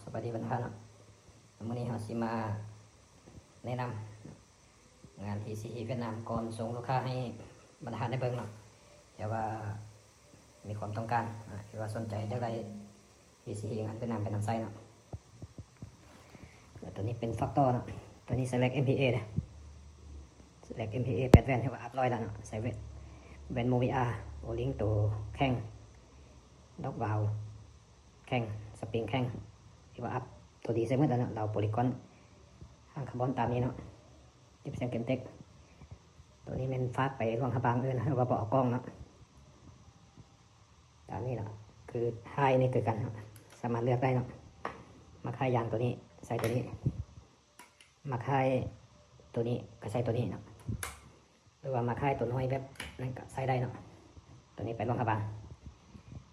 ສະບາຍດີບັນດາເນາະ, ມື້ນີ້ເຮົາຊິມາແນະນຳງານ ທີຊີ ເຫດຫວຽດນາມ ກ່ອນສົ່ງລູກຄ້າໃຫ້ບັນດາໄດ້ເບິ່ງເນາະ, ຖ້າວ່າມີຄວາມຕ້ອງການ ຫຼືວ່າສົນໃຈຢາກໄດ້ ທີຊີ ເຫດຫວຽດນາມໄປນຳໃຊ້ເນາະ. ແລ້ວຕົວນີ້ເປັນຟາກຕໍ່ເນາະ, ຕົວນີ້ໃສ່ແລັກ ເອັມ ພີ ເອ ເດ້, ແລັກ ເອັມ ພີ ເອ ແປດແວ່ນ ຖືວ່າອັບຮ້ອຍແລ້ວເນາະ, ໃສ່ແວ່ນ ແວ່ນ ໂມວີ ອາ ໂອລິງ ໂຕແຂ້ງ ດອກວາວ ແຂ້ງ ສະປຣິງແຂ້ງ ຖືວ່າອັບໂຕດີໃສ່ໝົດແລ້ວເນາະ, ເລົາໂປລີກອນ ຫາງຄາບອນຕາມນີ້ເນາະ, ເກັບສຽງເກັມເຕັກ. ໂຕນີ້ແມ່ນຟາກໄປຫຼວງພະບາງເອີ້ນ ເອີ້ນວ່າບໍ່ເອົາກ້ອງເນາະ, ຕາມນີ້ເນາະ, ຄືທ້າຍນີ້ຄືກັນເນາະ, ສາມາດເລືອກໄດ້ເນາະ, ມັກທ້າຍຢາງໂຕນີ້ໃສ່ໂຕນີ້, ມັກທ້າຍໂຕນີ້ກໍໃສ່ໂຕນີ້ເນາະ. ຫຼືວ່າມັກທ້າຍໂຕນ້ອຍແບບນັ້ນກໍໃສ່ໄດ້ເນາະ. ໂຕນີ້ໄປຫຼວງພະບາງ,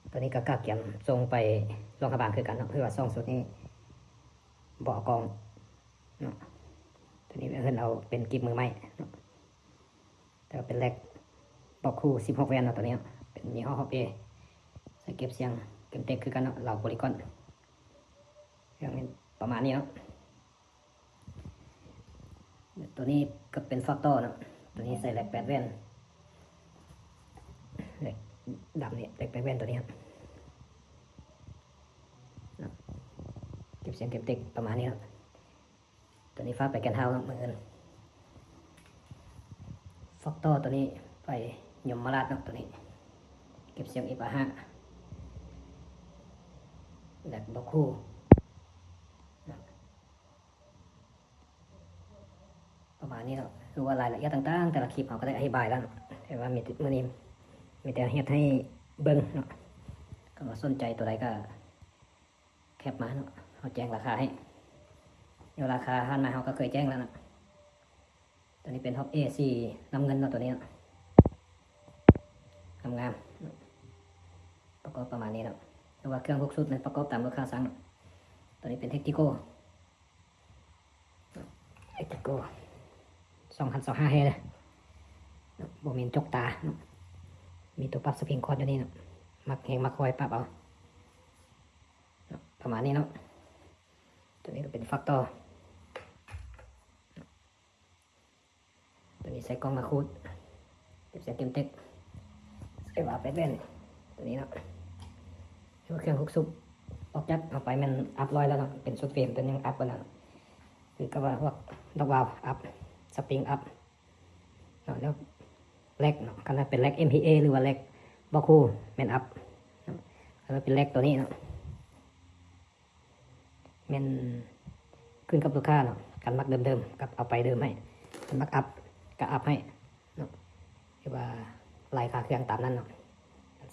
ໂຕນີ້ກໍກະກຽມສົ່ງໄປຫຼວງພະບາງຄືກັນເນາະ, ຄືວ່າສອງຊຸດນີ້ບໍ່ເອົາກ້ອງເນາະ. ໂຕນີ້ເພິ່ນເອົາເປັນກິບມືໃໝ່ເນາະ, ແຕ່ວ່າເປັນແລັກບອກຄູ່ສິບຫົກແວ່ນເນາະ, ໂຕນີ້ເນາະ ເປັນຍີ່ຫໍ້ຮອບເອ, ໃສ່ເກັບສຽງເກັມເຕັກຄືກັນເນາະ, ເລົາໂປລີກອນ. ເລື່ອງແມ່ນປະມານນີ້ເນາະ. ໂຕນີ້ກໍເປັນຟາກຕໍ່ເນາະ, ໂຕນີ້ໃສ່ແລັກແປດແວ່ນ, ແລັກດຳນີ້ ແລັກແປດແວ່ນໂຕນີ້ເນາະ, ເກັບສຽງເກັມເຕັກປະມານນີ້ເນາະ. ໂຕນີ້ຟາກໄປແກ່ນທ້າວເນາະ ມື້ອື່ນ. ຟາກຕໍ່ໂຕນີ້ໄປຍົມມະລາດເນາະ, ໂຕນີ້ເກັບສຽງ ເອັຟ ອາ ຫ້າ ແລັກບອກຄູ່ ປະມານນີ້ເນາະ. ຄືວ່າລາຍລະອຽດຕ່າງໆ ແຕ່ລະຄລິບເຮົາກໍໄດ້ອະທິບາຍແລ້ວເນາະ, ແຕ່ວ່າມີ ມື້ນີ້ມີແຕ່ເຮັດໃຫ້ເບິ່ງເນາະ. ຄັນວ່າສົນໃຈຕົວໃດກໍແຄັບມາເນາະ, ເຮົາແຈ້ງລາຄາໃຫ້. ແນວລາຄາຜ່ານມາເຮົາກໍເຄີຍແຈ້ງແລ້ວເນາະ. ຕົວນີ້ເປັນຮອບເອ ສີນ້ຳເງິນເນາະ, ຕົວນີ້ເນາະ ງາມໆເນາະ, ປະກອບປະມານນີ້ເນາະ. ຫຼືວ່າເຄື່ອງທຸກຊຸດແມ່ນປະກອບຕາມລູກຄ້າສັ່ງເນາະ. ຕົວນີ້ເປັນເທັກຕິໂກ ເທັກຕິໂກ ສອງພັນຊາວຫ້າແຮເດີ, ບໍ່ແມ່ນຈົກຕາເນາະ, ມີຕົວປັບສະປຣິງຄອດຢູ່ນີ້ເນາະ, ມັກແຮງມັກຄ່ອຍປັບເອົາເນາະ, ປະມານນີ້ເນາະ. ຕົວນີ້ກໍເປັນຟາກຕໍ່. ຕົວນີ້ໃສ່ກ້ອງມາຄູດ ເກັບສຽງເກັມເຕັກ, ໃສ່ວາວແປດແວ່ນ ຕົວນີ້ເນາະ. ເຄື່ອງຫົກສູບ ອອກຈາກເຮົາໄປແມ່ນອັບຮ້ອຍແລ້ວເນາະ, ເປັນຊຸດເຟຣມ ຕົວນີ້ອັບເບິດແລ້ວ, ຄືກັບວ່າພວກດອກວາວອັບ ສະປຣິງອັບເນາະ. ແລ້ວແລັກເນາະ, ຄັນວ່າເປັນແລັກ ເອັມ ພີ ເອ ຫຼືວ່າແລັກບອກຄູ່ແມ່ນອັບເນາະ, ຄັນວ່າເປັນແລັກຕົວນີ້ເນາະ ແມ່ນຂຶ້ນກັບລູກຄ້າເນາະ, ຄັນມັກເດີມໆ ກໍເອົາໄປເດີມໃຫ້, ຄັນມັກອັບກໍອັບໃຫ້ເນາະ, ຫຼືວ່າໄລ່ຄ່າເຄື່ອງຕາມນັ້ນເນາະ.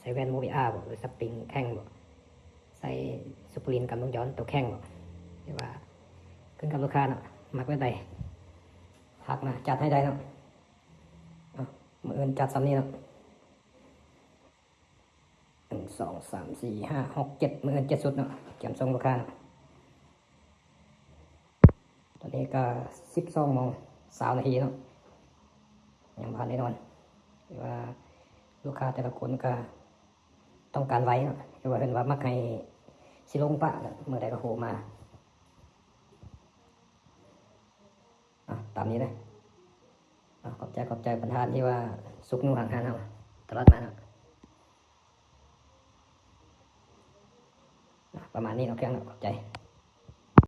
ໃສ່ແວ່ນໂມວີອາບໍ ຫຼືສະປຣິງແຂ້ງບໍ, ໃສ່ຊຸບເປີລິນກັບວົງຈອນໂຕແຂ້ງບໍ, ຫຼືວ່າຂຶ້ນກັບລູກຄ້າເນາະ, ມັກແບບໃດທັກມາຈັດໃຫ້ໄດ້ເນາະ. ເອົາ ມື້ອື່ນຈັດສ່ຳນີ້ເນາະ. ໜຶ່ງ ສອງ ສາມ ສີ່ ຫ້າ ຫົກ ເຈັດ ມື້ອື່ນເຈັດຊຸດເນາະ, ກຽມສົ່ງລູກຄ້າເນາະ. ຕອນນີ້ກໍສິບສອງໂມງຊາວນາທີເນາະ, ຍັງບໍ່ທັນໄດ້ນອນ. ແຕ່ວ່າລູກຄ້າແຕ່ລະຄົນກໍຕ້ອງການໄວເນາະ, ຄືວ່າເພິ່ນວ່າມັກໃຫ້ຊິລົງປະ ມື້ໃດກໍໂທມາ. ອ່ະ ຕາມນີ້ເດີ. ອ່ະ ຂອບໃຈ ຂອບໃຈບັນດາທີ່ວ່າຊຸກຍູ້ຫຼັງຮ້ານເຮົາຕະຫຼອດມາເນາະ. ອ່ະ ປະມານນີ້ເນາະ ເຄື່ອງເນາະ. ຂອບໃຈ.